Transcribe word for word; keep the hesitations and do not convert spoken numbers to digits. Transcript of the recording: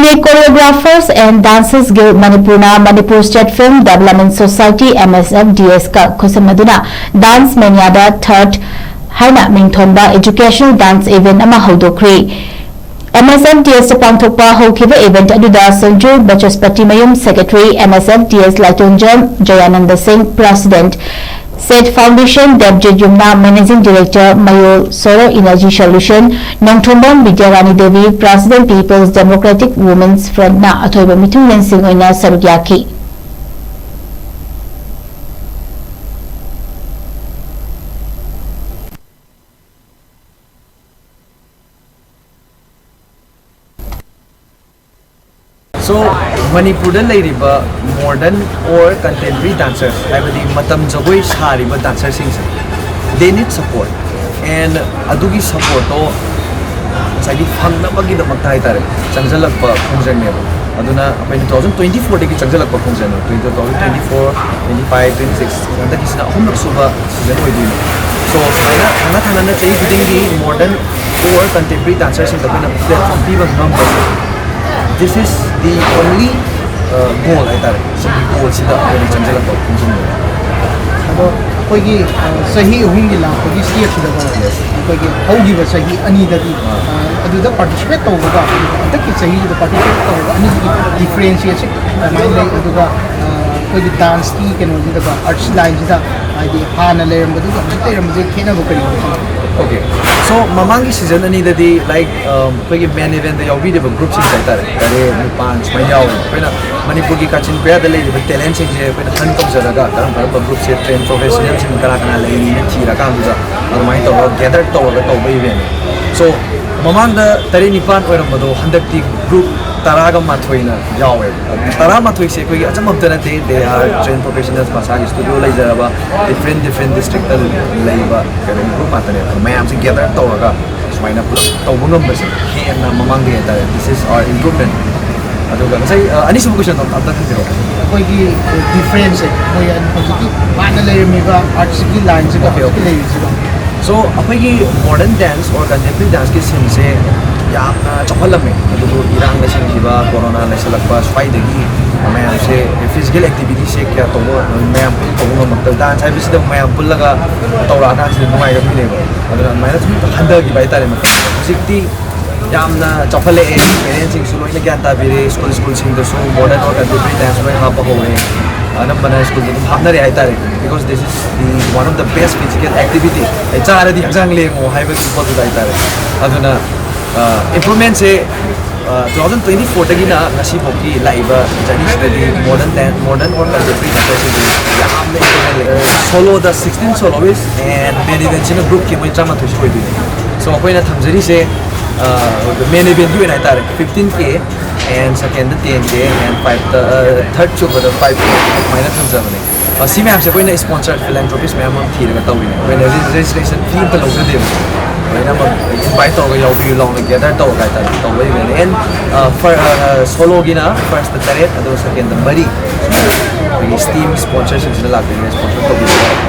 Choreographers and Dancers Guild ꯃꯅꯤꯄꯨꯔꯅ Manipur State Film Development Society, M S F D S ꯀ ꯈꯨꯠꯁꯝꯅꯗꯨꯅ Dance Mania ꯗ third ꯍꯥꯏꯅ ꯃꯤꯡꯊꯣꯟꯕ educational dance event ꯑꯃ ꯍꯧꯗꯣꯛꯈ꯭ꯔꯦ꯫ M S F D S ꯇ ꯄꯥꯡꯊꯣꯛꯄ ꯍꯧꯈꯤꯕ event ꯑꯗꯨꯗ ꯁꯟꯖꯨ ꯕꯆꯁꯄꯇꯤ ꯃꯌꯨꯝ, Secretary, M S F D S ꯂꯥꯏꯇꯣꯟꯖꯝ Jayananda Singh, President, Seth foundation, Debajit Yumnam, Managing Director, ꯃꯌꯣꯜ Solar Energy Solution, Nongthombam Bidyarani Devi, President, People's Democratic Women's Front ꯅ ꯑꯊꯣꯏꯕ ꯃꯤꯊꯨꯡꯂꯦꯟꯁꯤꯡ ꯑꯣꯏꯅ ꯁꯔꯨꯛ ꯌꯥꯈꯤ꯫ So, ꯃꯅꯤꯄꯨꯔꯗ ꯂꯩꯔꯤꯕ modern or contemporary dancers, ꯍꯥꯏꯕꯗꯤ ꯃꯇꯝ ꯖꯒꯣꯏ ꯁꯥꯔꯤꯕ dancer ꯁꯤꯡꯁꯦ, they need support, and ꯑꯗꯨꯒꯤ support ꯇꯣ ꯉꯁꯥꯏꯒꯤ ꯐꯪꯅꯕꯒꯤꯗꯃꯛꯇ ꯍꯥꯏꯇꯥꯔꯦ, ꯆꯪꯁꯤꯜꯂꯛꯄ ꯈꯣꯡꯖꯪꯅꯦꯕ꯫ ꯑꯗꯨꯅ ꯑꯩꯈꯣꯏꯅ two thousand twenty four ꯗꯒꯤ ꯆꯪꯁꯤꯜꯂꯛꯄ ꯈꯣꯡꯖꯪꯅꯦꯕ, two thousand twenty four, twenty five, twenty six, ꯍꯟꯗꯛꯀꯤꯁꯤꯅ ꯑꯍꯨꯝꯂꯛ ꯁꯨꯕ season ꯑꯣꯏꯗꯣꯏꯅꯦ꯫ So, ꯁꯨꯃꯥꯏꯅ ꯊꯪꯅ ꯊꯪꯅꯅ ꯆꯍꯤ ꯈꯨꯗꯤꯡꯒꯤ modern or contemporary dancer ꯁꯤꯡꯗ ꯑꯩꯈꯣꯏꯅ platform ꯄꯤꯕ ꯉꯝꯕꯁꯦ, this is the only goal ꯍꯥꯏꯇꯥꯔꯦ꯫ ꯁꯤꯒꯤ goal ꯁꯤꯗ ꯑꯩꯈꯣꯏꯅ ꯆꯪꯁꯤꯜꯂꯛꯄ ꯈꯣꯡꯖꯪꯅꯦꯕ꯫ ꯑꯗꯣ ꯑꯩꯈꯣꯏꯒꯤ ꯆꯍꯤ ꯑꯍꯨꯝꯒꯤ ꯂꯥꯛꯄꯒꯤ step ꯁꯤꯗꯀꯣ, ꯑꯩꯈꯣꯏꯒꯤ ꯍꯧꯈꯤꯕ ꯆꯍꯤ ꯑꯅꯤꯗꯒꯤ ꯑꯗꯨꯗ participate ꯇꯧꯕꯒ ꯍꯟꯗꯛꯀꯤ ꯆꯍꯤꯁꯤꯗ participate ꯇꯧꯕꯒ ꯑꯅꯤꯁꯤꯒꯤ differentiation ꯀꯃꯥꯏꯅ ꯂꯩ? ꯑꯗꯨꯒ ꯑꯩꯈꯣꯏꯒꯤ dance ꯀꯤ ꯀꯩꯅꯣꯁꯤꯗꯀꯣ, arts line ꯁꯤꯗ ꯍꯥꯏꯗꯤ ꯍꯥꯟꯅ ꯂꯩꯔꯝꯕꯗꯨꯒ ꯍꯧꯖꯤꯛ ꯂꯩꯔꯝꯕꯁꯦ ꯈꯦꯠꯅꯕ ꯀꯔꯤ ꯂꯩꯒꯦ? Okay, so ꯃꯃꯥꯡꯒꯤ season ꯑꯅꯤꯗꯗꯤ, like, ꯑꯩꯈꯣꯏꯒꯤ main event ꯇ ꯌꯥꯎꯕꯤꯔꯤꯕ group ꯁꯤꯡꯁꯦ ꯍꯥꯏꯇꯥꯔꯦ, ꯇꯔꯦꯠ, ꯅꯤꯄꯥꯟ ꯁꯨꯃꯥꯏꯅ ꯌꯥꯎꯋꯦ꯫ ꯑꯩꯈꯣꯏꯅ ꯃꯅꯤꯄꯨꯔꯒꯤ ꯀꯥꯆꯤꯟ ꯀꯣꯌꯥꯗ ꯂꯩꯔꯤꯕ talent ꯁꯤꯡꯁꯦ ꯑꯩꯈꯣꯏꯅ hunt ꯇꯧꯖꯔꯒ, ꯀꯔꯝ ꯀꯔꯝꯕ group ꯁꯦ train professional ꯁꯤꯡ ꯀꯅꯥ ꯀꯅꯥ ꯂꯩꯔꯤꯅ ꯊꯤꯔꯀꯥꯟꯗꯨꯗ ꯑꯗꯨꯃꯥꯏꯅ ꯇꯧꯔꯒ gather ꯇꯧꯔꯒ ꯇꯧꯕ event ꯅꯦ꯫ So, ꯃꯃꯥꯡꯗ ꯇꯔꯦꯠ ꯅꯤꯄꯥꯟ ꯑꯣꯏꯔꯝꯕꯗꯣ ꯍꯟꯗꯛꯇꯤ group ꯇꯔꯥꯒ ꯃꯥꯊꯣꯏꯅ ꯌꯥꯎꯋꯦꯕ꯫ ꯇꯔꯥꯃꯥꯊꯣꯏꯁꯦ ꯑꯩꯈꯣꯏꯒꯤ ꯑꯆꯝꯕ ꯑꯝꯇ ꯅꯠꯇꯦ, they are trained professionals, ꯃꯁꯥꯒꯤ studio ꯂꯩꯖꯔꯕ, different different district ꯇ ꯂꯩꯕ ꯀꯩꯅꯣ group ꯉꯥꯛꯇꯅꯦ꯫ ꯑꯗꯣ ꯃꯌꯥꯝꯁꯦ gather ꯇꯧꯔꯒ ꯁꯨꯃꯥꯏꯅ ꯄꯨꯂꯞ ꯇꯧꯕ ꯉꯝꯕꯁꯦ ꯍꯦꯟꯅ ꯃꯃꯥꯡꯗꯒꯤ ꯍꯥꯏꯇꯥꯔꯦ, this is our improvement꯫ ꯑꯗꯨꯒ ꯉꯁꯥꯏ, ꯑ, ꯑꯅꯤꯁꯨꯕ question ꯗꯣ ꯑꯝꯇ ꯍꯟꯕꯤꯔꯛꯑꯣ꯫ ꯑꯩꯈꯣꯏꯒꯤ difference ꯁꯦ ꯃꯣꯏ ꯑꯅꯤ ꯍꯧꯖꯤꯛꯀꯤ ꯍꯥꯟꯅ ꯂꯩꯔꯝꯃꯤꯕ arts ꯀꯤ line ꯁꯤꯒ Okay, okay. ꯍꯧꯖꯤꯛꯀꯤ ꯂꯩꯔꯤꯁꯤꯒ꯫ So, ꯑꯩꯈꯣꯏꯒꯤ modern dance or contemporary dance ꯀꯤ scene ꯁꯦ ꯌꯥꯝꯅ ꯆꯥꯎꯈꯠꯂꯝꯃꯦ꯫ ꯑꯗꯨꯕꯨ ꯏꯔꯥꯡ ꯂꯩꯁꯤꯟꯈꯤꯕ, ꯀꯣꯔꯣꯅꯥ ꯂꯩꯁꯤꯜꯂꯛꯄ ꯁ꯭ꯋꯥꯏꯗꯒꯤ ꯃꯌꯥꯝꯁꯦ ꯐꯤꯖꯤꯀꯦꯜ ꯑꯦꯛꯇꯤꯚꯤꯇꯤꯁꯦ ꯀꯌꯥ ꯇꯧꯕ, ꯃꯌꯥꯝ ꯄꯨꯟꯅ ꯇꯧꯕ ꯉꯝꯃꯛꯇꯕ, ꯗꯥꯟꯁ ꯍꯥꯏꯕꯁꯤꯗ ꯃꯌꯥꯝ ꯄꯨꯜꯂꯒ ꯇꯧꯔꯛꯑꯀꯥꯟꯁꯤꯗ ꯅꯨꯡꯉꯥꯏꯒꯗꯣꯏꯅꯦꯕ꯫ ꯑꯗꯨꯅ ꯑꯗꯨꯃꯥꯏꯅ ꯁꯨꯝ ꯍꯟꯊꯈꯤꯕ ꯍꯥꯏꯇꯥꯔꯦ꯫ ꯃꯇꯝ ꯍꯧꯖꯤꯛꯇꯤ ꯌꯥꯝꯅ ꯆꯥꯎꯈꯠꯂꯛꯑꯦ꯫ ꯄꯦꯔꯦꯟꯁꯁꯤꯡꯁꯨ ꯂꯣꯏꯅ ꯒ꯭ꯌꯥꯟ ꯇꯥꯕꯤꯔꯦ꯫ ꯁ꯭ꯀꯨꯜ ꯁ꯭ꯀꯨꯜꯁꯤꯡꯗꯁꯨ ꯃꯣꯗꯔꯟ ꯑꯣꯔ ꯀꯟꯇꯦꯝꯄꯔꯔꯤ ꯗꯥꯟꯁ ꯂꯣꯏ ꯍꯥꯞꯄ ꯍꯧꯔꯦ꯫ ꯑꯅꯝꯕꯅ ꯁ꯭ꯀꯨꯜꯗ ꯑꯗꯨꯝ ꯍꯥꯞꯅꯔꯦ ꯍꯥꯏꯇꯥꯔꯦ, because this is the one of the best physical activity꯫ ꯑꯩ ꯆꯥꯔꯗꯤ ꯍꯛꯆꯥꯡ ꯂꯦꯡꯉꯣ ꯍꯥꯏꯕꯒꯤ ꯄꯣꯠꯇꯨꯗ ꯍꯥꯏꯇꯥꯔꯦ꯫ ꯑꯗꯨꯅ ꯏꯝꯄ꯭ꯔꯨꯚꯃꯦꯟꯁꯦ ꯇꯨ ꯊꯥꯎꯖꯟ ꯇ꯭ꯋꯦꯟꯇꯤ ꯐꯣꯔꯗꯒꯤꯅ ꯉꯁꯤꯐꯥꯎꯒꯤ ꯂꯥꯛꯏꯕ ꯖꯔꯅꯤꯁꯤꯗꯗꯤ modern then modern or contemporary ꯗꯥꯟꯁꯔꯁꯤꯡꯁꯤ ꯌꯥꯝꯅ ꯏꯝꯄ꯭ꯔꯨꯚꯃꯦꯟ ꯂꯩ꯫ ꯁꯣꯂꯣꯗ ꯁꯤꯛꯁꯇꯤꯟ ꯁꯣꯂꯣꯏꯁ ꯑꯦꯟ ꯃꯦꯟ ꯏꯚꯦꯟꯁꯤꯅ ꯒ꯭ꯔꯨꯞꯀꯤ ꯃꯣꯏ ꯇꯔꯥꯃꯥꯊꯣꯏꯁꯨ ꯑꯣꯏꯗꯣꯏꯅꯦ꯫ ꯁꯣ ꯑꯩꯈꯣꯏꯅ ꯊꯝꯖꯔꯤꯁꯦ ꯃꯦꯟ ꯏꯚꯦꯟꯒꯤ ꯑꯣꯏꯅ ꯍꯥꯏꯇꯥꯔꯦ, fifteen K and second ten K and ꯐꯥꯏꯚꯇ ꯊꯥꯔꯠ ꯁꯨꯕꯗ ꯐꯥꯏꯚ ꯀꯦ ꯑꯗꯨꯃꯥꯏꯅ ꯊꯝꯖꯕꯅꯦ꯫ ꯑ, ꯁꯤ ꯃꯌꯥꯝꯁꯦ ꯑꯩꯈꯣꯏꯅ ꯁ꯭ꯄꯣꯟꯁꯔ ꯐꯤꯂꯦꯟꯊ꯭ꯔꯣꯄꯤꯁ ꯃꯌꯥꯝ ꯑꯃ ꯊꯤꯔꯒ ꯇꯧꯔꯤꯅꯦ꯫ ꯑꯩꯈꯣꯏꯅ ꯔꯦꯖꯤꯁꯇ꯭ꯔꯦꯁꯟ ꯐꯤ ꯑꯝꯇ ꯂꯧꯖꯗꯦꯕ꯫ ꯂꯣꯏꯅꯃꯛ ꯏꯟꯚꯥꯏꯠ ꯇꯧꯔꯒ ꯌꯥꯎꯕꯤꯌꯨ ꯂꯥꯎꯅ ꯒꯦꯗꯔ ꯇꯧꯔꯒ ꯍꯥꯏꯇꯥꯔꯦ ꯇꯧꯕ ꯏꯚꯦꯟꯅꯦ꯫ ꯑꯦꯟ ꯁꯣꯂꯣꯒꯤꯅ ꯐꯥꯔꯁꯇ ꯇꯔꯦꯠ, ꯑꯗꯨꯒ ꯁꯦꯀꯦꯟꯗ ꯃꯔꯤ꯫ ꯑꯩꯈꯣꯏꯒꯤ ꯁ꯭ꯇꯤꯝ ꯁ꯭ꯄꯣꯟꯁꯔꯁꯤꯡꯁꯤꯅ ꯂꯥꯛꯇꯣꯏꯅꯦ, ꯁ꯭ꯄꯣꯟꯁꯔ ꯇꯧꯕꯤꯕ꯫